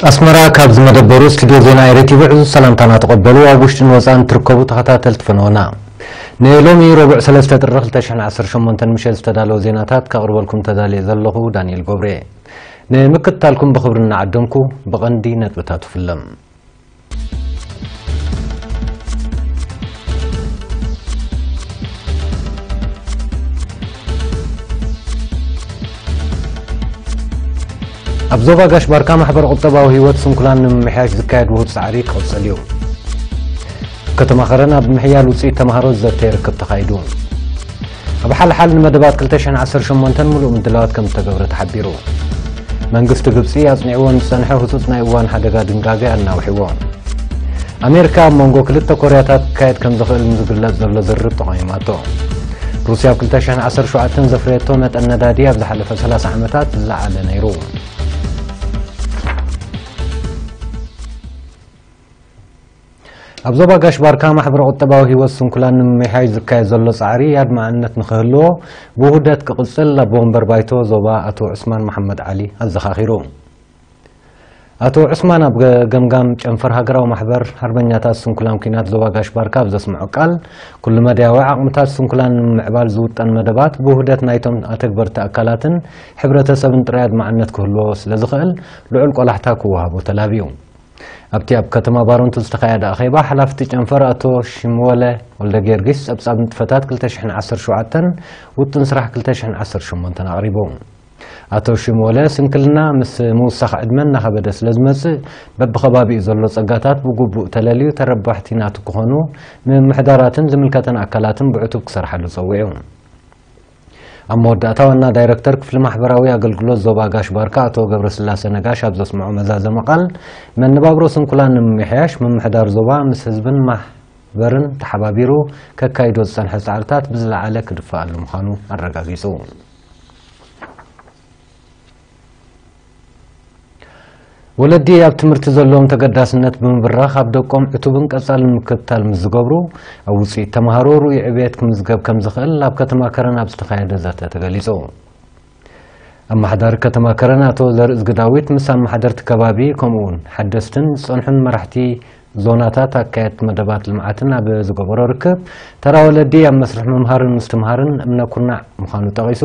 ኣስመራ፣ ካብ ዝመደበሩ ስቱድዮ ዜና ኤሪ ቲቪ ዕዙዝ ሰላምታና ተቐበሉ። ኣብ ውሽጥን ወጻእን ትርከቡ ተኸታተልቲ ፈነወና፣ ንሎሚ ረቡዕ ሰለስተ ጥሪ ክልተ ሽሕን ዓሰርተ ሸሞንተን ምሸት ዝተዳለወ ዜናታት ከቕርበልኩም ተዳልየ ዘለኹ ዳንኤል ጎብሬ። ንምክትታልኩም ብኽብሪ እናዓደምኩ፣ ብቐንዲ ነጥብታቱ ፍለም። ኣብ ዞባ ጋሽ ባርካ ማሕበረ ቁጠባዊ ህይወት ስንኩላን ንምምሕያሽ ዝካየድ ውሁድ ጻዕሪ ክቕጽል እዩ። ኣብ ከተማ ኸረን ኣብ ምሕያል ውጽኢት ተምሃሮ ዝዘተ ርክብ ተኻይዱ። ኣብ ሓልሓል ንመደባት ክልተ ሽሕን ዓሰርተ ሸሞንተን ምሉእ ምድላዋት ከም ዝተገብረ ተሓቢሩ። መንግስቲ ግብጺ ኣጽኒዕዎ ንዝጸንሐ ህጹጽ ናይ እዋን ሓደጋ ድንጋገ ኣናውሕዎ። ኣሜሪካ ኣብ መንጎ ክልተ ኮርያታት ክካየድ ከም ዝኽእል ንዝግለጽ ዘሎ ዝርርብ ተቓዊማቶ። ሩስያ ኣብ ክልተ ሽሕን ዓሰርተ ሸውዓተን ዘፍረየቶ መጠን ነዳዲ ኣብ ዝሓለፈ ሰላሳ ዓመታት ዝለዓለ ነይሩ። ኣብ ዞባ ጋሽ ባርካ ማሕበረ ቁጠባዊ ህይወት ስንኩላን ንምምሕያሽ ዝካየድ ዘሎ ጻዕሪ ኣድማዕነት ንኽህልዎ ብውህደት ክቕጽል ኣቦ ወንበር ባይቶ ዞባ ኣቶ ዑስማን መሓመድ ዓሊ ኣዘኻኺሩ። ኣቶ ዑስማን ኣብ ገ-፣ ገምጋም ጨንፈር ሃገራዊ ማሕበር ሓርበኛታት ስንኩላን ኲናት ዞባ ጋሽ ባርካ ኣብ ዘስምዖ ቃል፣ ኩሉ መዳያዊ ዓቕምታት ስንኩላን ንምምዕባል ዝውጠን መደባት ብውህደት ናይቶም ኣተግበርቲ ኣካላትን ሕብረተሰብን ጥራይ ኣድማዕነት ክህልዎ ስለ ዝኽእል ልዑል ቆላሕታ ክወሃቦ ተላብዩ። ኣብቲ ኣብ ከተማ ባረንቱ ዝተኻየደ ኣኼባ፣ ሓላፍቲ ጨንፈር ኣቶ ሽምወለ ወልደ ጊዮርጊስ ጸብጻብ ንጥፈታት ክልተ ሽሕን ዓሰርተ ሸውዓተን ውጥን ስራሕ ክልተ ሽሕን ዓሰርተ ሸሞንተን ኣቕሪቡ። ኣቶ ሽምወለ፣ ስንክልና ምስ ምውሳኽ ዕድመ እናኸበደ ስለ ዝመጽእ፣ በብኸባቢኡ ዘሎ ጸጋታት ብግቡእ ተለልዩ ተረባሕቲ ናቱ ክኾኑ ምምሕዳራትን ዝምልከተን ኣካላትን ብዕቱብ ክሰርሓሉ ጸዊዑ። ኣብ መወዳእታ፣ ዋና ዳይረክተር ክፍሊ ማሕበራዊ ኣገልግሎት ዞባ ጋሽ ባርካ ኣቶ ገብረስላሴ ነጋሽ ኣብ ዘስምዖ መዛዘሚ ቃል፣ መነባብሮ ስንኩላን ንምምሕያሽ ምምሕዳር ዞባ ምስ ህዝብን ማሕበርን ተሓባቢሩ ከካይዶ ዝጸንሐ ጻዕርታት ብዝለዓለ ክድፍኣሉ ምዃኑ ኣረጋጊጹ። ወለዲ ኣብ ትምህርቲ ዘለዎም ተገዳስነት ብምብራኽ፣ ኣብ ደቆም ዕቱብን ቀጻልን ምክትታል ምስ ዝገብሩ፣ ኣብ ውጽኢት ተምሃሮ ርኡይ ዕብየት ክምዝገብ ከም ዝኽእል ኣብ ከተማ ከረን ኣብ ዝተኻየደ ዘተ ተገሊጹ። ኣመሓዳሪ ከተማ ከረን ኣቶ ዘርእዝጊ ዳዊት ምስ ኣመሓደርቲ ከባቢ፣ ከምኡ'ውን ሓደስትን ዝጸንሑን መራሕቲ ዞናታት ኣካየድቲ መደባት ልምዓትን ኣብ ዝገበሮ ርክብ፣ ተራ ወለዲ ኣብ መስርሕ ምምሃርን ምስትምሃርን እምነ ኩርናዕ ምዃኑ ጠቒሱ፣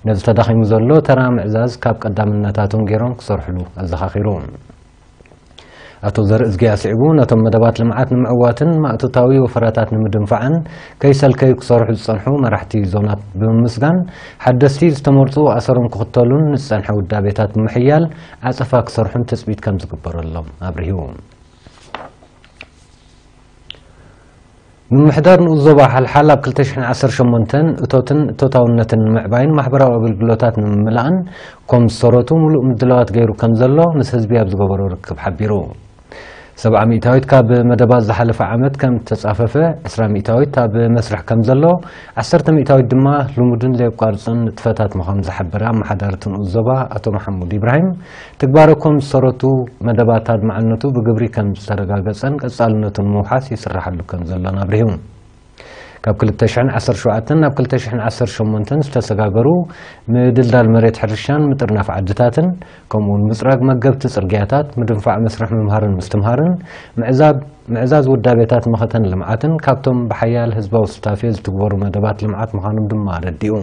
ነዚ ተዳኺሙ ዘሎ ተራ ምዕዛዝ ካብ ቀዳምነታቶም ገይሮም ክሰርሕሉ ኣዘኻኺሩ። ኣቶ ዘርእዝጊ ኣስዒቡ፣ ነቶም መደባት ልምዓት ንምዕዋትን ማእቶታዊ ወፈራታት ንምድንፋዕን ከይሰልከዩ ክሰርሑ ዝጸንሑ መራሕቲ ዞናት ብምምስጋን፣ ሓደስቲ ዝተመርጹ ኣሰሮም ክኽተሉን ንዝጸንሐ ውዳቤታት ብምሕያል ዓጸፋ ክሰርሑን ትጽቢት ከም ዝግበረሎም ኣብሪሁ። ምምሕዳር ንኡስ ዞባ ሓልሓል ኣብ ክልተ ሽሕን ዓሰርተ ሸሞንተን እቶትን እቶታውነትን ንምዕባይን ማሕበራዊ ኣገልግሎታት ንምምላእን ኮም ዝሰረቱ ምሉእ ምድላዋት ገይሩ ከም ዘሎ ምስ ህዝቢ ኣብ ዝገበሮ ርክብ ሓቢሩ። ሰብዓ ሚእታዊት ካብ መደባት ዝሓለፈ ዓመት ከም እተጻፈፈ፣ ዕስራ ሚእታዊት ኣብ መስርሕ ከም ዘሎ፣ ዓሰርተ ሚእታዊት ድማ ልሙድን ዘየቋርጽን ንጥፈታት ምዃኑ ዝሓበረ ኣመሓዳሪ እቲ ንኡስ ዞባ ኣቶ መሓሙድ ኢብራሂም፣ ትግባረ ኮም ዝሰረቱ መደባት ኣድማዕነቱ ብግብሪ ከም ዝተረጋገጸን ቀጻልነቱ ንምውሓስ ይስራሓሉ ከም ዘሎን ኣብሪሁ። ካብ ክልተ ሽሕን ዓሰርተ ሸውዓተን ናብ ክልተ ሽሕን ዓሰርተ ሸሞንተን ዝተሰጋገሩ ምድልዳል መሬት ሕርሻን ምጥርናፍ ዓድታትን፣ ከምኡውን ምጽራግ መገብቲ ጽርግያታት፣ ምድንፋዕ መስርሕ ምምሃርን ምስትምሃርን፣ ምዕዛብ-፣ ምዕዛዝ ውዳቤታት መኸተን ልምዓትን ካብቶም ብሓያል ህዝባዊ ሱታፌ ዝትግበሩ መደባት ልምዓት ምዃኖም ድማ ኣረዲኡ።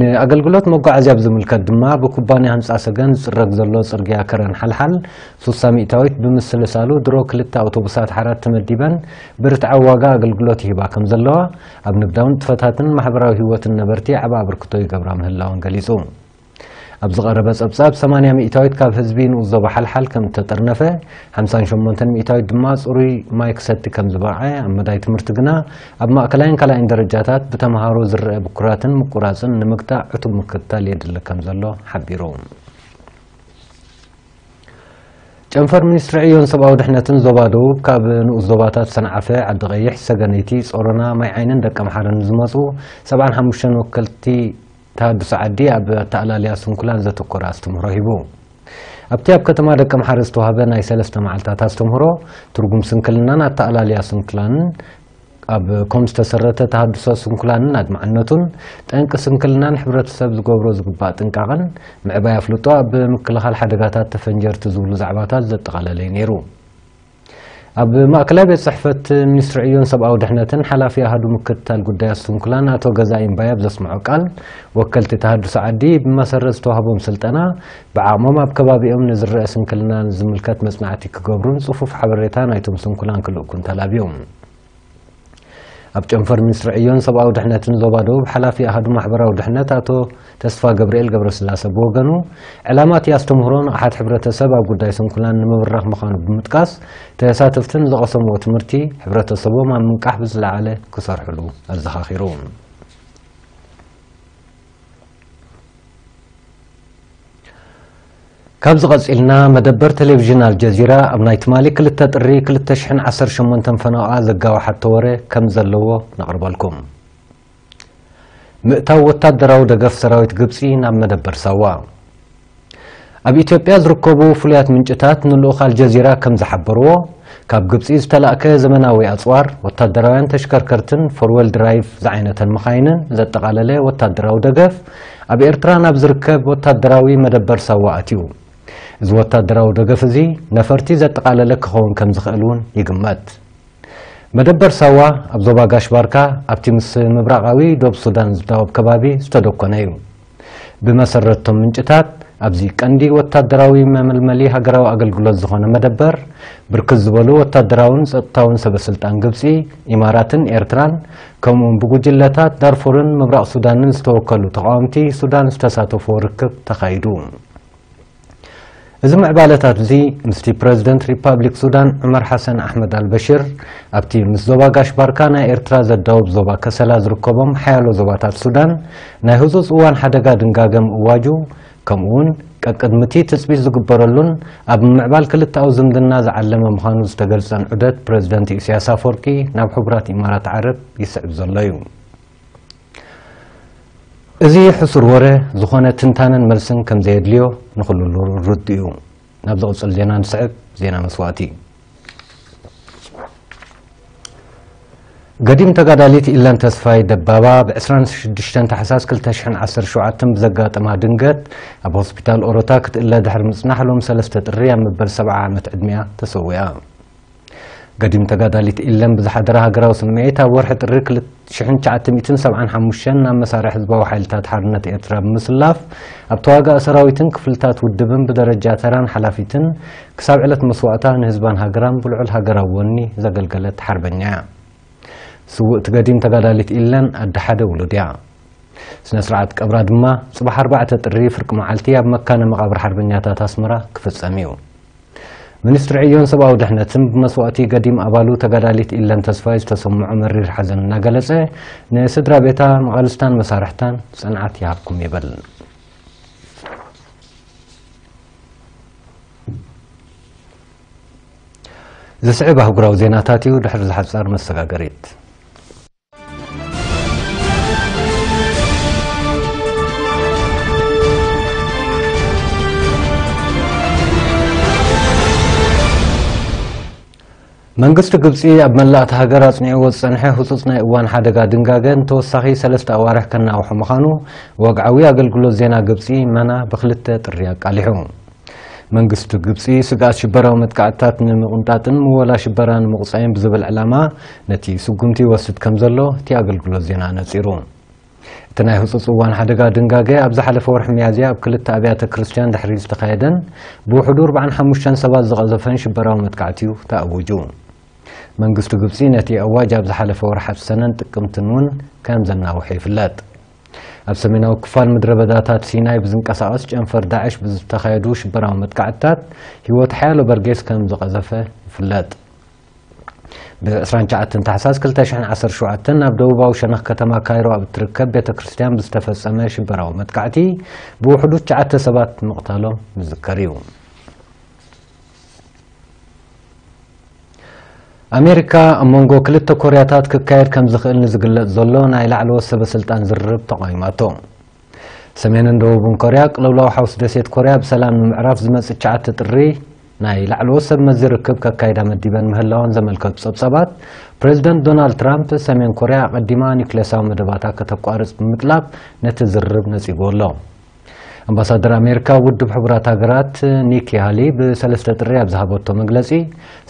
ንኣገልግሎት መጓዓዝያ ብዝምልከት ድማ፣ ብኩባንያ ህንጻ ሰገን ዝጽረግ ዘሎ ጽርግያ ከረን ሓልሓል፣ ሱሳ ሚእታዊት ብምስልሳሉ፣ ድሮ ክልተ ኣውቶቡሳት ሓራት ተመዲበን ብርትዓዊ ዋጋ ኣገልግሎት ይህባ ከም ዘለዋ፣ ኣብ ንግዳዊ ንጥፈታትን ማሕበራዊ ህይወትን ነበርቲ ዓቢ ኣበርክቶ ይገብራ ምህላወን ገሊጹ። ኣብ ዝቐረበ ጸብጻብ፣ ሰማንያ ሚእታዊት ካብ ህዝቢ ንኡስ ዞባ ሓልሓል ከም እተጠርነፈ፣ ሓምሳን ሸሞንተን ሚእታዊት ድማ ጽሩይ ማይ ክሰቲ ከም ዝበቕዐ፣ ኣብ መዳይ ትምህርቲ ግና፣ ኣብ ማእከላይን ካልኣይን ደረጃታት ብተምሃሮ ዝረኣ ብኩራትን ምቁራጽን ንምግታእ ዕቱብ ምክትታል የድሊ ከም ዘሎ ሓቢሩ። ጨንፈር ሚኒስትሪ ዕዮን ሰብኣዊ ድሕነትን ዞባ ደቡብ፣ ካብ ንኡስ ዞባታት ሰንዓፈ፣ ዓዲ ቀይሕ፣ ሰገነይቲ፣ ጾሮና፣ ማይ ዓይንን ደቀምሓረን ዝመጹ ሰብዓን ሓሙሽተን ወከልቲ ተሃድሶ ዓዲ ኣብ ኣተኣላልያ ስንኩላን ዘተኮረ ኣስተምህሮ ሂቡ። ኣብቲ ኣብ ከተማ ደቀምሓረ ዝተዋህበ ናይ ሰለስተ መዓልታት ኣስተምህሮ፣ ትርጉም ስንክልናን ኣተኣላልያ ስንኩላንን ኣብ ኮም ዝተሰረተ ተሃድሶ ስንኩላንን ኣድማዕነቱን፣ ጠንቂ ስንክልናን ሕብረተሰብ ዝገብሮ ዝግባእ ጥንቃቐን፣ ምዕባይ ኣፍልጦ ኣብ ምክልኻል ሓደጋታት ተፈንጀርቲ ዝብሉ ዛዕባታት ዘጠቓለለ እዩ ነይሩ። ኣብ ማእከላይ ቤት ጽሕፈት ሚኒስትሪ ዕዮን ሰብኣዊ ድሕነትን ሓላፊ ኣሃዱ ምክትታል ጉዳያት ስንኩላን ኣቶ ገዛኢ እምባየ ኣብ ዘስምዖ ቃል፣ ወከልቲ ተሃድሶ ዓዲ ብመሰረት ዝተዋህቦም ስልጠና፣ ብዓቕሞም ኣብ ከባቢኦም ንዝረአ ስንክልና ዝምልከት መጽናዕቲ ክገብሩን ጽፉፍ ሓበሬታ ናይቶም ስንኩላን ክልእኩን ተላብዮም። ኣብ ጨንፈር ሚኒስትሪ ዕዮን ሰብኣዊ ድሕነትን ዞባ ደቡብ ሓላፊ ኣሃዱ ማሕበራዊ ድሕነት ኣቶ ተስፋ ገብርኤል ገብረስላሰ ብወገኑ፣ ዕላማ እቲ ኣስተምህሮ ንቕሓት ሕብረተሰብ ኣብ ጉዳይ ስንኩላን ንምብራኽ ምዃኑ ብምጥቃስ፣ ተሳተፍትን ዝቐሰምዎ ትምህርቲ ሕብረተሰቦም ኣብ ምንቃሕ ብዝለዓለ ክሰርሕሉ ኣዘኻኺሩ። ካብዚ ቀጺልና፣ መደበር ቴሌቪዥን ኣልጀዚራ ኣብ ናይ ትማሊ ክልተ ጥሪ ክልተ ሽሕን ዓሰርተ ሸሞንተን ፈነቓ ዘጋወሓቶ ወረ ከም ዘለዎ ነቕርበልኩም። ምእታው ወታደራዊ ደገፍ ሰራዊት ግብጺ ናብ መደበር ሳዋ። ኣብ ኢትዮጵያ ዝርከቡ ፍሉያት ምንጭታት ንልኡኽ ኣልጀዚራ ከም ዝሓበርዎ፣ ካብ ግብጺ ዝተላእከ ዘመናዊ ኣጽዋር፣ ወታደራውያን ተሽከርከርትን ፎርዌል ድራይቭ ዝዓይነተን መኻይንን ዘጠቓለለ ወታደራዊ ደገፍ ኣብ ኤርትራ ናብ ዝርከብ ወታደራዊ መደበር ሳዋ ኣትዩ። እዚ ወታደራዊ ደገፍ እዚ ነፈርቲ ዘጠቓለለ ክኸውን ከም ዝኽእል እውን ይግመት። መደበር ሳዋ ኣብ ዞባ ጋሽ ባርካ ኣብቲ ምስ ምብራቓዊ ዶብ ሱዳን ዝዳወብ ከባቢ ዝተደኮነ እዩ። ብመሰረትቶም ምንጭታት፣ ኣብዚ ቀንዲ ወታደራዊ መመልመሊ ሃገራዊ ኣገልግሎት ዝኾነ መደበር፣ ብርክት ዝበሉ ወታደራውን ጸጥታውን ሰበስልጣን ግብጺ፣ ኢማራትን ኤርትራን፣ ከምኡውን ብጉጅለታት ዳርፉርን ምብራቕ ሱዳንን ዝተወከሉ ተቓወምቲ ሱዳን ዝተሳተፍዎ ርክብ ተኻይዱ። እዚ ምዕባለታት እዚ ምስቲ ፕረዚደንት ሪፓብሊክ ሱዳን ዑመር ሓሰን ኣሕመድ ኣልበሽር ኣብቲ ምስ ዞባ ጋሽ ባርካ ናይ ኤርትራ ዘዳውብ ዞባ ከሰላ ዝርከቦም ሓያሎ ዞባታት ሱዳን ናይ ህጹጽ እዋን ሓደጋ ድንጋገ ምእዋጁ፣ ከምኡውን ቀቅድሚ እቲ ትጽቢት ዝግበረሉን ኣብ ምምዕባል ክልተኣዊ ዝምድና ዝዓለመ ምዃኑ ዝተገልጸን ዑደት ፕረዚደንት ኢሳያስ ኣፈወርቂ ናብ ሕቡራት ኢማራት ዓረብ ይስዕብ ዘሎ እዩ። እዚ ሕሱር ወረ ዝኾነ ትንታነን መልስን ከም ዘየድልዮ ንኹሉ ርዱእ እዩ። ናብ ዝቕጽል ዜና ንስዕብ። ዜና መስዋእቲ። ገዲም ተጋዳሊት ኢለን ተስፋይ ደባባ ብ ዕስራን ሽዱሽተን ታሕሳስ ክልተ ሽሕን ዓሰርተ ሸውዓተን ብዘጋጠማ ድንገት ኣብ ሆስፒታል ኦሮታ ክትእለ ድሕሪ ምጽናሕ፣ ሎም ሰለስተ ጥሪ ኣብ መበል ሰብዓ ዓመት ዕድሚኣ ተሰዊኣ። ገዲም ተጋዳሊት ኢለን ብዝሓደረ ሃገራዊ ስምዒት፣ ኣብ ወርሒ ጥሪ ክልተ ሽሕን ትሽዓተ ሚእትን ሰብዓን ሓሙሽተን ናብ መሳርያ ህዝባዊ ሓይልታት ሓርነት ኤርትራ ብምስላፍ፣ ኣብ ተዋጋኢ ሰራዊትን ክፍልታት ውድብን ብደረጃ ተራን ሓላፊትን፣ ክሳብ ዕለት መስዋእታ ንህዝባን ሃገራን ብልዑል ሃገራዊ ወኒ ዘገልገለት ሓርበኛ እያ። ስውእቲ ገዲም ተጋዳሊት ኢለን ኣደ ሓደ ውሉድ እያ። ስነ ስርዓት ቀብራ ድማ ጽባሕ ኣርባዕተ ጥሪ ፍርቂ መዓልቲ ኣብ መካነ መቓብር ሓርበኛታት ኣስመራ ክፍጸም እዩ። ሚኒስትሪ ዕዮን ሰብኣዊ ድሕነትን ብመስዋእቲ ገዲም ኣባሉ ተጋዳሊት ኢለን ተስፋይ ዝተሰምዖ መሪር ሓዘን እናገለጸ፣ ንስድራ ቤታ፣ መቓልስታን መሳርሕታን ጽንዓት ይሃብኩም ይብል። ዝስዕብ ኣህጉራዊ ዜናታት እዩ፣ ድሕሪ ዝሓጻር መሰጋገሪት። መንግስቲ ግብጺ ኣብ መላእ እታ ሃገር ኣጽኒዕዎ ዝጸንሐ ህጹጽ ናይ እዋን ሓደጋ ድንጋገ ንተወሳኺ ሰለስተ ኣዋርሕ ከናውሖ ምዃኑ ወግዓዊ ኣገልግሎት ዜና ግብጺ መና ብክልተ ጥሪ ኣቃሊሑ። መንግስቲ ግብጺ ስግኣት ሽበራዊ መጥቃዕትታት ንምቕንጣጥን ምወላ ሽበራ ንምቑጻይን ብዝብል ዕላማ ነቲ ስጉምቲ ይወስድ ከም ዘሎ እቲ ኣገልግሎት ዜና ነጺሩ። እቲ ናይ ህጹጽ እዋን ሓደጋ ድንጋገ ኣብ ዝሓለፈ ወርሒ ሚያዝያ ኣብ ክልተ ኣብያተ ክርስቲያን ድሕሪ ዝተኻየደን ብውሕዱ ኣርባዓን ሓሙሽተን ሰባት ዝቐዘፈን ሽበራዊ መጥቃዕቲ እዩ ተኣዊጁ። መንግስቲ ግብጺ ነቲ ኣዋጅ ኣብ ዝሓለፈ ወርሓት ሰነን ጥቅምትን እውን ከም ዘናውሐ ይፍለጥ። ኣብ ሰሜናዊ ክፋል ምድረ በዳታት ሲናይ ብዝንቀሳቐስ ጨንፈር ዳዕሽ ብዝተኻየዱ ሽበራዊ መጥቃዕትታት ህይወት ሓያሎ በርጌስ ከም ዝቐዘፈ ይፍለጥ። ብ ዕስራን ትሽዓተን ታሕሳስ ክልተ ሽሕን ዓሰርተ ሸውዓተን ኣብ ደቡባዊ ሸነኽ ከተማ ካይሮ ኣብ እትርከብ ቤተ ክርስቲያን ብዝተፈጸመ ሽበራዊ መጥቃዕቲ ብውሕዱ ትሽዓተ ሰባት ምቕታሎም ዝዝከር እዩ። ኣሜሪካ ኣብ መንጎ ክልተ ኮርያታት ክካየድ ከም ዝኽእል ንዝግለጽ ዘሎ ናይ ላዕለዎት ሰበ ስልጣን ዝርርብ ተቓዊማቶ። ሰሜንን ደቡብን ኮርያ ቅልውላው ሓውስ ደሴት ኮርያ ብሰላም ንምዕራፍ ዝመጽእ ትሽዓተ ጥሪ ናይ ላዕለዎት ሰብ መዚ ርክብ ከካይዳ መዲበን ምህላወን ዘመልከቱ ጸብጻባት፣ ፕሬዝደንት ዶናልድ ትራምፕ ሰሜን ኮርያ ኣቐዲማ ኒውክሌሳዊ መደባታ ከተቋርጽ ብምጥላብ ነቲ ዝርርብ ነጺግዎ ኣሎ። ኣምባሳደር ኣሜሪካ ኣብ ውድብ ሕቡራት ሃገራት ኒኪ ሃሊ ብሰለስተ ጥሪ ኣብ ዝሃበቶ መግለጺ፣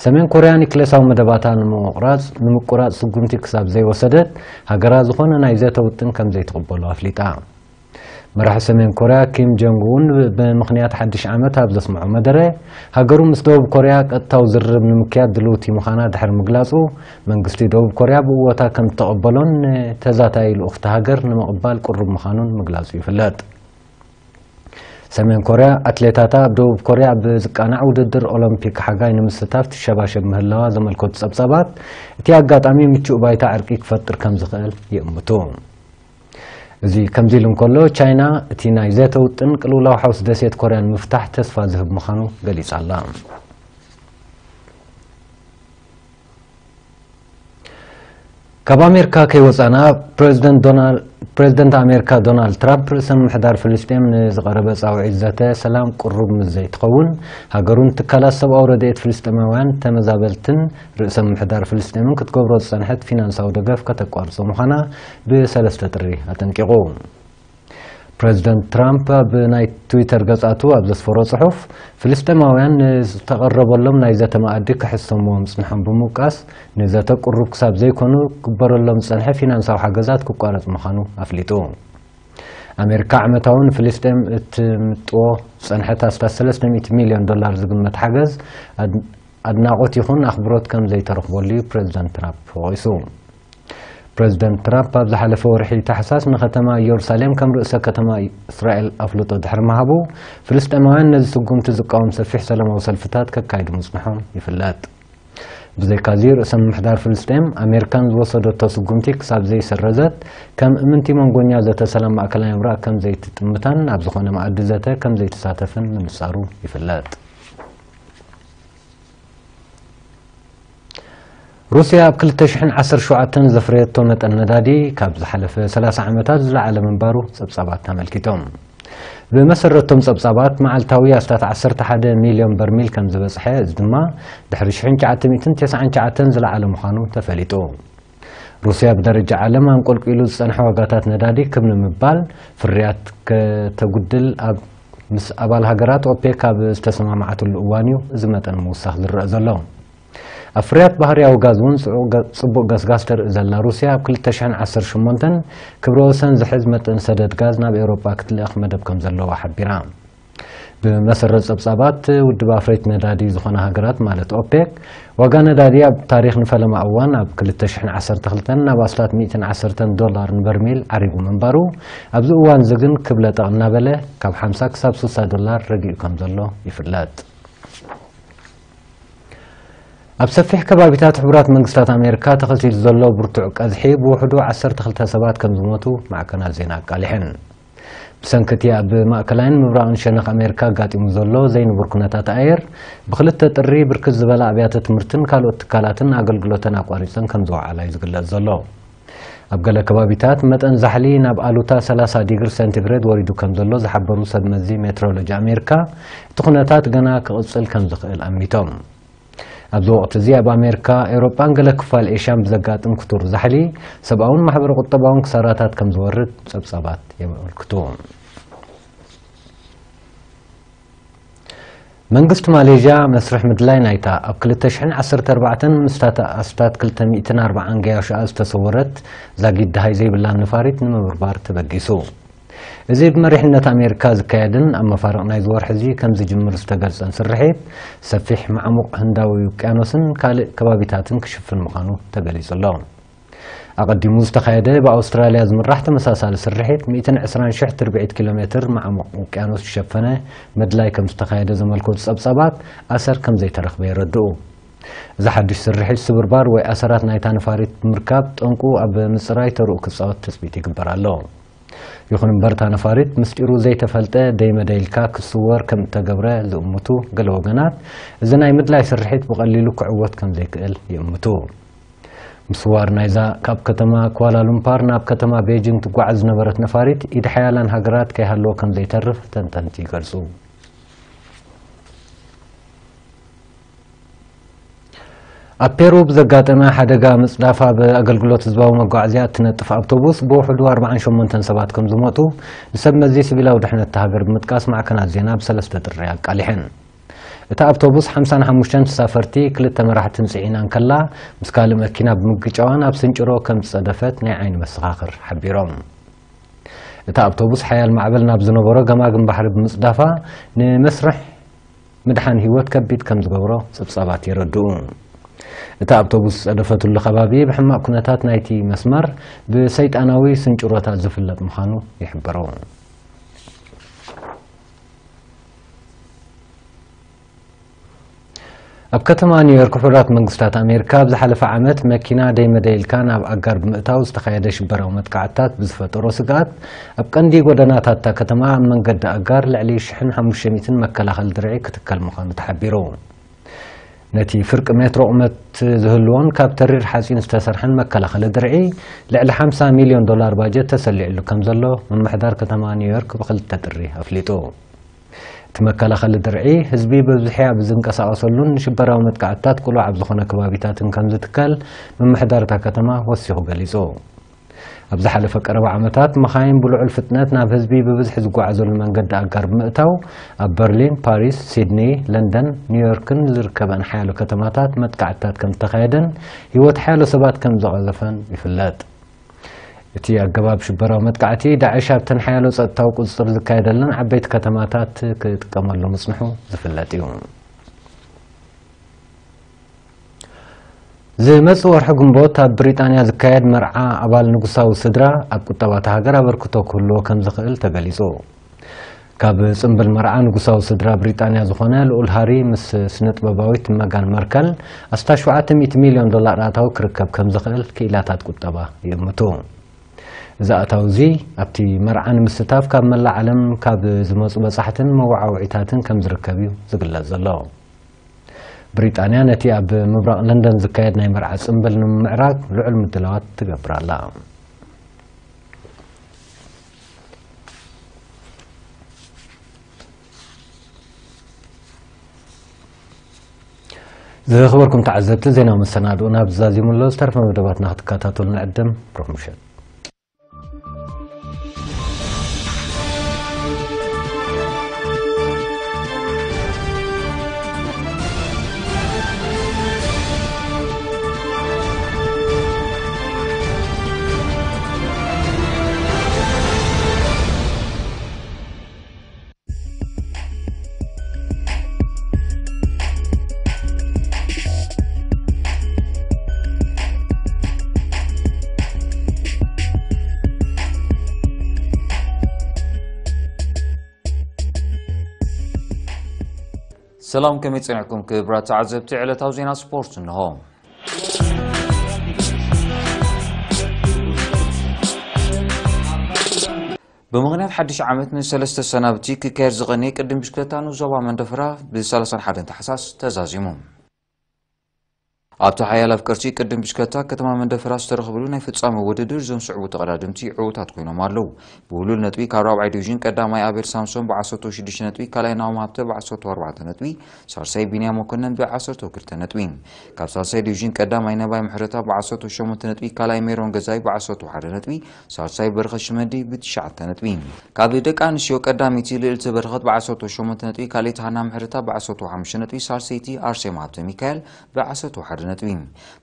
ሰሜን ኮርያ ኒውክሌሳዊ መደባታ ንምቑራጽ ንምቁራጽ ስጉምቲ ክሳብ ዘይወሰደት፣ ሃገራ ዝኾነ ናይ ዘተ ውጥን ከም ዘይትቕበሎ ኣፍሊጣ። መራሒ ሰሜን ኮርያ ኪም ጆንግ ኡን ብምኽንያት ሓድሽ ዓመት ኣብ ዘስምዖ መደረ፣ ሃገሩ ምስ ደቡብ ኮርያ ቀጥታዊ ዝርርብ ንምክያድ ድልውቲ ምዃና ድሕሪ ምግላጹ፣ መንግስቲ ደቡብ ኮርያ ብእወታ ከም እተቐበሎን ንተዛታይ ልኡኽቲ ሃገር ንምቕባል ቅሩብ ምዃኑን ምግላጹ ይፍለጥ። ሰሜን ኮርያ ኣትሌታታ ኣብ ደቡብ ኮርያ ኣብ ዝቃናዕ ውድድር ኦሎምፒክ ሓጋይ ንምስታፍ ትሸባሸብ ምህላዋ ዘመልከቱ ጸብጻባት፣ እቲ ኣጋጣሚ ምቹእ ባይታ ዕርቂ ክፈጥር ከም ዝኽእል ይእምቱ። እዚ ከምዚ ኢሉ እንከሎ፣ ቻይና እቲ ናይ ዘተ ውጥን ቅልውላው ሓውስ ደሴት ኮርያ ንምፍታሕ ተስፋ ዝህብ ምዃኑ ገሊጻ ኣላ። ካብ ኣሜሪካ ከይወጻና፣ ፕሬዝደንት ዶናልድ ፕሬዝደንት ኣሜሪካ ዶናልድ ትራምፕ፣ ርእሰ ምምሕዳር ፍልስጤም ንዝቐረበ ጻውዒት ዘተ ሰላም ቅሩብ ምስ ዘይትኸውን፣ ሃገሩን ትካላት ሰብኣዊ ረድኤት ፍልስጤማውያን ተመዛበልትን ርእሰ ምምሕዳር ፍልስጤምን ክትገብሮ ዝጸንሐት ፊናንሳዊ ደገፍ ከተቋርጾ ምዃና ብሰለስተ ጥሪ ኣጠንቂቑ። ፕሬዝደንት ትራምፕ ኣብ ናይ ትዊተር ገጻቱ ኣብ ዘስፈሮ ጽሑፍ፣ ፍልስጤማውያን ንዝተቐረበሎም ናይ ዘተ መኣዲ ክሕሰምዎ ምጽንሖም ብምውቃስ፣ ንዘተ ቅሩብ ክሳብ ዘይኮኑ ክግበረሎም ዝጸንሐ ፊናንሳዊ ሓገዛት ክቋረጽ ምዃኑ ኣፍሊጡ። ኣሜሪካ ዓመታዊ ንፍልስጤም እትምጥዎ ዝጸንሐት ኣስታት ሰለስተ ሚእቲ ሚልዮን ዶላር ዝግመት ሓገዝ ኣድ-፣ ኣድናቖት ይኹን ኣኽብሮት ከም ዘይተረኽበሉ እዩ ፕሬዝደንት ትራምፕ ወቒሱ። ፕሬዝደንት ትራምፕ ኣብ ዝሓለፈ ወርሒ ታሕሳስ ንከተማ ኢየሩሳሌም ከም ርእሰ ከተማ እስራኤል ኣፍልጦ ድሕሪ ምሃቡ፣ ፍልስጤማውያን ነዚ ስጉምቲ ዝቃወም ሰፊሕ ሰላማዊ ሰልፍታት ከካይዱ ምጽንሖም ይፍለጥ። ብዘይካዚ፣ ርእሰ ምምሕዳር ፍልስጤም፣ ኣሜሪካን ዝወሰደቶ ስጉምቲ ክሳብ ዘይሰረዘት፣ ከም እምንቲ መንጎኛ ዘተ ሰላም ማእከላይ ምብራቕ ከም ዘይትጥምታን ኣብ ዝኾነ መኣዲ ዘተ ከም ዘይትሳተፍን ምንጻሩ ይፍለጥ። ሩስያ ኣብ ክልተ ሽሕን ዓሰርተ ሸውዓተን ዘፍረየቶ መጠን ነዳዲ ካብ ዝሓለፈ ሰላሳ ዓመታት ዝለዓለ ምንባሩ ጸብጻባት ኣመልኪቶም። ብመሰረቶም ጸብጻባት፣ መዓልታዊ ኣስታት ዓሰርተ ሓደ ሚልዮን በርሚል ከም ዝበጽሐ፣ እዚ ድማ ድሕሪ ሽሕን ትሽዓተ ሚእትን ተስዓን ትሽዓተን ዝለዓለ ምዃኑ ተፈሊጡ። ሩስያ ብደረጃ ዓለም ኣንቆልቂሉ ዝጸንሐ ዋጋታት ነዳዲ ክብ ንምባል፣ ፍርያት ከተጉድል ኣብ ምስ ኣባል ሃገራት ኦፔክ ኣብ ዝተሰማማዓትሉ እዋን እዩ እዚ መጠን ምውሳኽ ዝረአ ዘሎ። ኣብ ፍርያት ባህርያዊ ጋዝ እውን ጽዑቕ ገ-፣ ጽቡቕ ገስጋስ ተርኢ ዘላ ሩስያ፣ ኣብ ክልተ ሽሕን ዓሰርተ ሸሞንተን ክብረ ወሰን ዝሕዝ መጠን ሰደድ ጋዝ ናብ ኤውሮጳ ክትልእኽ መደብ ከም ዘለዋ ሓቢራ። ብመሰረት ጸብጻባት ውድብ ኣፍረይቲ ነዳዲ ዝኾና ሃገራት ማለት ኦፔክ፣ ዋጋ ነዳዲ ኣብ ታሪኽ ንፈለማ እዋን ኣብ ክልተ ሽሕን ዓሰርተ ክልተን ናብ ኣስታት ሚእትን ዓሰርተን ዶላር ንበርሚል ዓሪጉ ምንባሩ፣ ኣብዚ እዋን እዚ ግን ክብ ለጠቕ እናበለ ካብ ሓምሳ ክሳብ ስሳ ዶላር ረጊኡ ከም ዘሎ ይፍለጥ። ኣብ ሰፊሕ ከባቢታት ሕቡራት መንግስታት ኣሜሪካ ተኸሲቱ ዘሎ ብርቱዕ ቀዝሒ ብውሕዱ ዓሰርተ ክልተ ሰባት ከም ዝሞቱ ማዕከናት ዜና ኣቃሊሐን። ብሰንኪ እቲ ኣብ ማእከላይን ምብራቕን ሸነኽ ኣሜሪካ ኣጋጢሙ ዘሎ ዘይንቡር ኩነታት ኣየር፣ ብክልተ ጥሪ ብርክት ዝበላ ኣብያተ ትምህርትን ካልኦት ትካላትን ኣገልግሎተን ኣቋሪጸን ከም ዝወዓላ እዩ ዝግለጽ ዘሎ። ኣብ ገለ ከባቢታት መጠን ዛሕሊ ናብ ኣሉታ ሰላሳ ዲግሪ ሴንቲግሬድ ወሪዱ ከም ዘሎ ዝሓበሩ ሰብ መዚ ሜትሮሎጂ ኣሜሪካ፣ እቲ ኩነታት ገና ክቕጽል ከም ዝኽእል ኣሚቶም። ኣብዚ ወቕቲ እዚ ኣብ ኣሜሪካ፣ ኤውሮጳን ገለ ክፋል ኤሽያን ብዘጋጥም ክቱር ዛሕሊ፣ ሰብኣውን ማሕበረ ቁጠባውን ክሳራታት ከም ዝወርድ ጸብጻባት የመልክቱ። መንግስቲ ማሌዥያ መስርሕ ምድላይ ናይታ ኣብ ክልተ ሽሕን ዓሰርተ ኣርባዕተን ምስታ ኣስታት ክልተ ሚእትን ኣርባዓን ገያሾኣ ዝተሰወረት ዛጊት ደሃይ ዘይብላን ነፋሪት ንምብርባር ተበጊሱ። እዚ ብመሪሕነት ኣሜሪካ ዝካየድን ኣብ መፋርቕ ናይዚ ወርሒ እዚ ከም ዝጅምር ዝተገልጸን ስርሒት፣ ሰፊሕ ማዕሙቕ ህንዳዊ ውቅያኖስን ካልእ ከባቢታትን ክሽፍን ምዃኑ ተገሊጹ ኣሎ። ኣቐዲሙ ዝተኻየደ ብኣውስትራልያ ዝምራሕ ተመሳሳሊ ስርሒት፣ ሚእትን ዕስራን ሽሕ ትርብዒት ኪሎ ሜትር ማዕሙቕ ውቅያኖስ ዝሸፈነ ምድላይ ከም ዝተኻየደ ዘመልከቱ ጸብጻባት፣ ኣሰር ከም ዘይተረኽበ የረድኡ። እዚ ሓድሽ ስርሒት ስብርባር ወይ ኣሰራት ናይታ ነፋሪት ብምርካብ፣ ጠንቁ ኣብ ምጽራይ ተርኡ ክጻወት ትጽቢት ይግበር ኣሎ። ይኹን እምበር፣ እታ ነፋሪት ምስጢሩ ዘይተፈልጠ ደይመደ ኢልካ ክስወር ከም እተገብረ ዝእምቱ ገለ ወገናት፣ እዚ ናይ ምድላይ ስርሒት ብቐሊሉ ክዕወት ከም ዘይክእል ይእምቱ። ምስዋር ናይዛ ካብ ከተማ ኳላሉምፓር ናብ ከተማ ቤጂንግ ትጓዓዝ ዝነበረት ነፋሪት፣ ኢድ ሓያላን ሃገራት ከይሃለወ ከም ዘይተርፍ ተንተንቲ ይገልጹ። ኣብ ፔሩ ብዘጋጠመ ሓደጋ ምጽዳፍ ኣብ ኣገልግሎት ህዝባዊ መጓዓዝያ እትነጥፍ ኣውቶቡስ ብውሕዱ ኣርባዓን ሸሞንተን ሰባት ከም ዝሞቱ ንሰብ መዚ ሲቪላዊ ድሕነት እታ ሃገር ብምጥቃስ ማዕከናት ዜና ብሰለስተ ጥሪ ኣቃሊሐን። እታ ኣውቶቡስ ሓምሳን ሓሙሽተን ተሳፈርቲ ክልተ መራሕትን ጽዒና እንከላ፣ ምስ ካልእ መኪና ብምግጫዋን ኣብ ስንጭሮ ከም ዝጸደፈት ናይ ዓይኒ መሰኻኽር ሓቢሮም። እታ ኣውቶቡስ ሓያል ማዕበል ናብ ዝነበሮ ገማግም ባሕሪ ብምጽዳፋ ንመስርሕ ምድሓን ህይወት ከቢድ ከም ዝገብሮ ጸብጻባት የረድኡ። እታ ኣውቶቡስ ዝጸደፈትሉ ከባቢ ብሕማቕ ኩነታት ናይቲ መስመር ብሰይጣናዊ ስንጭሮታት ዝፍለጥ ምዃኑ ይሕበሩ። ኣብ ከተማ ኒውዮርክ፣ ሕቡራት መንግስታት ኣሜሪካ ኣብ ዝሓለፈ ዓመት መኪና ደይመደይ ኢልካ ናብ ኣጋር ብምእታው ዝተኻየደ ሽበራዊ መጥቃዕትታት ብዝፈጠሮ ስግኣት፣ ኣብ ቀንዲ ጎደናታት እታ ከተማ ኣብ መንገዲ ኣጋር ልዕሊ ሽሕን ሓሙሽተ ሚእትን መከላኸሊ ድርዒ ክትከል ምዃኑ ተሓቢሩ። ነቲ ፍርቂ ሜትሮ ቁመት ዝህልዎን ካብ ተሪር ሓፂን ዝተሰርሐን መከላኸሊ ድርዒ፣ ልዕሊ ሓምሳ ሚልዮን ዶላር ባጀት ተሰሊዕሉ ከም ዘሎ ምምሕዳር ከተማ ኒውዮርክ ብኽልተ ጥሪ ኣፍሊጡ። እቲ መከላኸሊ ድርዒ፣ ህዝቢ ብብዝሒ ኣብ ዝንቀሳቐሰሉን ንሽበራዊ መጥቃዕትታት ቅሉዕ ኣብ ዝኾነ ከባቢታትን ከም ዝትከል ምምሕዳር እታ ከተማ ወሲኹ ገሊጹ። ኣብ ዝሓለፈ ቀረባ ዓመታት፣ መኻይን ብልዑል ፍጥነት ናብ ህዝቢ ብብዝሒ ዝጓዓዘሉ መንገዲ ኣጋር ብምእታው፣ ኣብ በርሊን፣ ፓሪስ፣ ሲድኒ፣ ለንደን፣ ኒውዮርክን ዝርከበን ሓያሎ ከተማታት መጥቃዕትታት ከም ዝተኻየደን ህይወት ሓያሎ ሰባት ከም ዝቐዘፈን ይፍለጥ። እቲ ኣገባብ ሽበራዊ መጥቃዕቲ፣ ዳዕሽ ኣብተን ሓያሎ ጸጥታዊ ቁጽጽር ዝካየደለን ዓበይቲ ከተማታት ክጥቀመሉ ምጽንሑ ዝፍለጥ እዩ። ዝመጽእ ወርሒ ግንቦት ኣብ ብሪጣንያ ዝካየድ መርዓ ኣባል ንጉሳዊ ስድራ ኣብ ቁጠባ እታ ሃገር ኣበርክቶ ክህልዎ ከም ዝኽእል ተገሊጹ። ካብ ጽምብል መርዓ ንጉሳዊ ስድራ ብሪጣንያ ዝኾነ ልኡል ሃሪ ምስ ስነ-ጥበባዊት መጋን መርከል ኣስታት ሸውዓተ ሚእቲ ሚልዮን ዶላር ኣታዊ ክርከብ ከም ዝኽእል ክኢላታት ቁጠባ ይእምቱ። እዚ ኣታዊ እዚ ኣብቲ መርዓ ንምስታፍ ካብ መላእ ዓለም ካብ ዝመጹ በጻሕትን መወዓውዒታትን ከም ዝርከብ እዩ ዝግለጽ ዘሎ። ብሪጣንያ ነቲ ኣብ ምብራቕ ለንደን ዝካየድ ናይ መርዓ ጽምብል ንምምዕራግ ልዑል ምድላዋት ትገብር ኣላ። ዝኽበርኩም ተዓዘብቲ፣ ዜናዊ መሰናድኡና ኣብዚ ዛዚሙ ኣሎ። ዝተረፈ መደባትና ክትከታተሉ ንዕድም። ብሩኽ ምሸት። ሰላም፣ ከመይ ጸኒሕኩም ክቡራት ተዓዘብቲ? ዕለታዊ ዜና ስፖርት እንሆ። ብምኽንያት ሓድሽ ዓመት ንሰለስተ ሰናብቲ ክካየድ ዝቐነየ ቅድም ብሽክለታ ንዞባ መንደፈራ ብ ሰላሳን ሓደን ታሕሳስ ተዛዚሙ። ኣብቲ ሓያል ኣፍቀርቲ ቅድም ብሽክለታ ከተማ መንደፈራ ዝተረኽብሉ ናይ ፍጻመ ውድድር፣ እዞም ስዕቡ ተቐዳደምቲ ዕዉታት ኮይኖም ኣለዉ። ብውሉል ነጥቢ ካብ ራብዓይ ዲቪዥን ቀዳማይ ኣቤል ሳምሶን ብዓሰርተ ሽዱሽተ ነጥቢ፣ ካልኣይ ናሆም ሃብተ ብዓሰርተ ኣርባዕተ ነጥቢ፣ ሳልሳይ ቢንያም መኮነን ብዓሰርተ ክልተ ነጥቢ። ካብ ሳልሳይ ዲቪዥን ቀዳማይ ነባይ ምሕረታ ብዓሰርተ ሸሞንተ ነጥቢ፣ ካልኣይ ሜሮን ገዛይ ብዓሰርተ ሓደ ነጥቢ፣ ሳልሳይ በረኸት ሽመዲ ብትሽዓተ ነጥቢ። ካብ ደቂ ኣንስትዮ ቀዳመይቲ ልዕልቲ በረኸት ብዓሰርተ ሸሞንተ ነጥቢ፣ ካልኣይቲ ሃና ምሕረታ ብዓሰርተ ሓሙሽተ ነጥቢ፣ ሳልሰይቲ ኣርሴማ ሃብተ ሚካኤል ብዓሰርተ ሓደ ነጥቢ።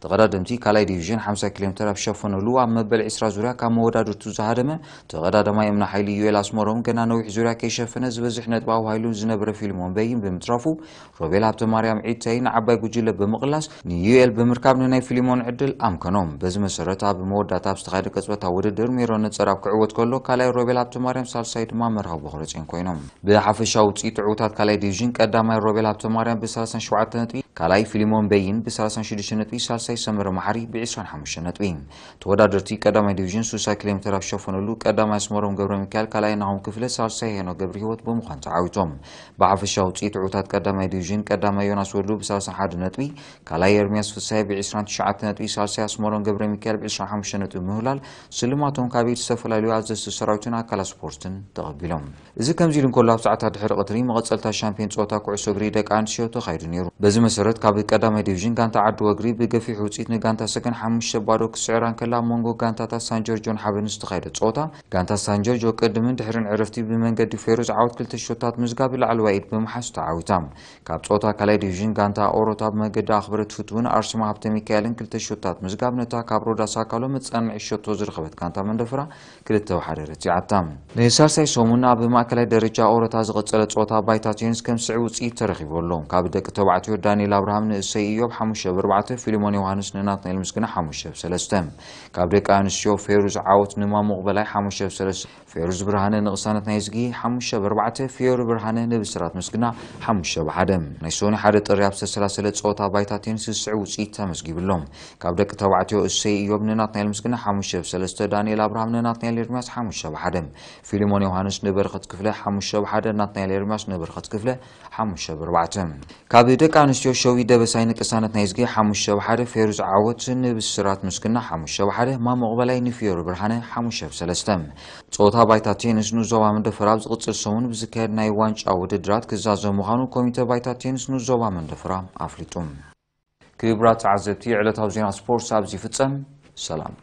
ተቐዳደምቲ ካልኣይ ዲቪዥን ሓምሳ ኪሎ ሜትር ኣብ ዝሸፈነሉ፣ ኣብ መበል ዕስራ ዙርያ ካብ መወዳድርቱ ዝሃደመ ተቐዳዳማይ እምነ ሓይሊ ዩኤል ኣስመሮም፣ ገና ነዊሕ ዙርያ ከይሸፈነ ዝበዝሕ ነጥቢ ኣዋሂሉ ዝነበረ ፊልሞን በይን ብምትራፉ፣ ሮቤል ሃብተማርያም ዒተይ ንዓባይ ጉጅለ ብምቕላስ ንዩኤል ብምርካብ ንናይ ፊልሞን ዕድል ኣምከኖም። በዚ መሰረት ኣብ መወዳእታ ኣብ ዝተኻየደ ቅጽበታዊ ውድድር ሜሮን ነጸር ኣብ ክዕወት ከሎ፣ ካልኣይ ሮቤል ሃብተማርያም፣ ሳልሳይ ድማ መርሃዊ ቦኽረጼን ኮይኖም። ብሓፈሻዊ ውጽኢት ዕዉታት ካልኣይ ዲቪዥን ቀዳማይ ሮቤል ሃብተማርያም ብ ሰላሳን ሸውዓተ ነጥቢ፣ ካልኣይ ፊልሞን በይን ብ ሰላሳን ሽዱሽተ ነጥቢ፣ ሳልሳይ ሰመረ መሓሪ ብ ዕስራን ሓሙሽተን ነጥቢ። ተወዳደርቲ ቀዳማይ ዲቪዥን ስሳ ኪሎ ሜትር ኣብ ዝሸፈነሉ፣ ቀዳማይ ኣስመሮም ገብረ ሚካኤል፣ ካልኣይ ናሆም ክፍለ፣ ሳልሳይ ሄኖክ ገብረ ህይወት ብምዃን ተዓዊቶም። ብሓፈሻዊ ውጽኢት ዕዉታት ቀዳማይ ዲቪዥን ቀዳማይ ዮናስ ወልዱ ብ ሰላሳን ሓደን ነጥቢ፣ ካልኣይ ኤርምያስ ፍሳይ ብ ዕስራን ትሽዓተ ነጥቢ፣ ሳልሳይ ኣስመሮም ገብረ ሚካኤል ብ ዕስራን ሓሙሽተን ነጥቢ ምህላል፣ ስልማቶም ካብ ኢድ ዝተፈላለዩ ኣዘዝቲ ሰራዊትን ኣካላት ስፖርትን ተቐቢሎም። እዚ ከምዚ ኢሉ እንከሎ፣ ኣብ ሰዓታት ድሕሪ ቀትሪ መቐጸልታ ሻምፒዮን ጸወታ ኩዕሶ እግሪ ደቂ ኣንስትዮ ተኻይዱ ነይሩ። በዚ መሰረት፣ ረት ካብ ቀዳማይ ዲቪዥን ጋንታ ዓዲ ወግሪ ብገፊሕ ውፅኢት ንጋንታ ሰገን ሓሙሽተ ባዶ ክስዕራ እንከላ፣ ኣብ መንጎ ጋንታታት ሳን ጆርጆን ሓበን ዝተኻየደ ፀወታ፣ ጋንታ ሳን ጆርጆ ቅድምን ድሕርን ዕረፍቲ ብመንገዲ ፌሩዝ ዓወት ክልተ ሾታት ምዝጋብ ላዕለዋይ ኢድ ብምሓዝ ተዓዊታ። ካብ ጾታ ካልኣይ ዲቪዥን ጋንታ ኦሮታ ብመገዲ ኣኽብረት ፍትውን ኣርሴማ ሃብተ ሚካኤልን ክልተ ሾታት ምዝጋብ ነታ ካብ ሮዳ ሳካሎ መጻንዒ ሸቶ ዝረኸበት ጋንታ መንደፈራ ክልተ ብሓደ ረቲዓታ። ንሳልሳይ ሰሙን ኣብ ማእከላይ ደረጃ ኦሮታ ዝቐጸለ ጾታ ባይታ ቴኒስ ከም ስዕ ውጽኢት ተረኺቡ ኣሎ። ካብ ደቂ ተባዕትዮ ዳንኤል ኣብርሃም ንእሰይ ኢዮብ ሓሙሽተ ብ ኣርባዕተ፣ ፊልሞን ዮሃንስ ንናትናኤል ምስግና ሓሙሽተ ብ ሰለስተ። ካብ ደቂ ኣንስትዮ ፌሩዝ ዓወት ንማሙቕ በላይ ሓሙሽተ ብ ሰለስተ፣ ፌሩዝ ብርሃነ ንቕሳነት ናይ ዝጊ ሓሙሽተ ብ ኣርባዕተ፣ ፊዮሪ ብርሃነ ንብስራት ምስግና ሓሙሽተ ብ ሓደ። ናይ ሶኒ ሓደ ጥሪ ኣብ ዝተሰላሰለ ጸወታ ባይታ ቴኒስ ዝስዕ ውጽኢት ተመዝጊብሎም። ካብ ደቂ ተባዕትዮ እሰይ ኢዮብ ንናትናኤል ምስግና ሓሙሽተ ብ ሰለስተ፣ ዳንኤል ኣብርሃም ንናትናኤል ኤርሚያስ ሓሙሽተ ብ ሓደ፣ ፊልሞን ዮሃንስ ንበረኸት ክፍለ ሓሙሽተ ብ ሓደ፣ ናትናኤል ኤርሚያስ ንበረኸት ክፍለ ሓሙሽተ ብ ኣርባዕተ። ካብ ደቂ ኣንስትዮ ሸዊት ደበሳይ ንቅሳነት ናይ ዝጊ ሓሙሽተ ብ ሓደ፣ ፌሩዝ ዓወት ንብስራት ምስግና ሓሙሽተ ብ ሓደ፣ ማሙቕ በላይ ንፊዮሪ ብርሃነ ሓሙሽተ ብ ሰለስተ። ጸወታ ባይታ ቴኒስ ንዞባ መንደፈራ ኣብ ዝቕጽል ሰሙን ብዝካየድ ናይ ዋንጫ ውድድራት ክዛዘም ምዃኑ ኮሚተ ባይታ ቴኒስ ንዞባ መንደፈራ ኣፍሊጡ። ክቡራት ተዓዘብቲ፣ ዕለታዊ ዜና ስፖርት ኣብዚ ይፍጸም። ሰላም።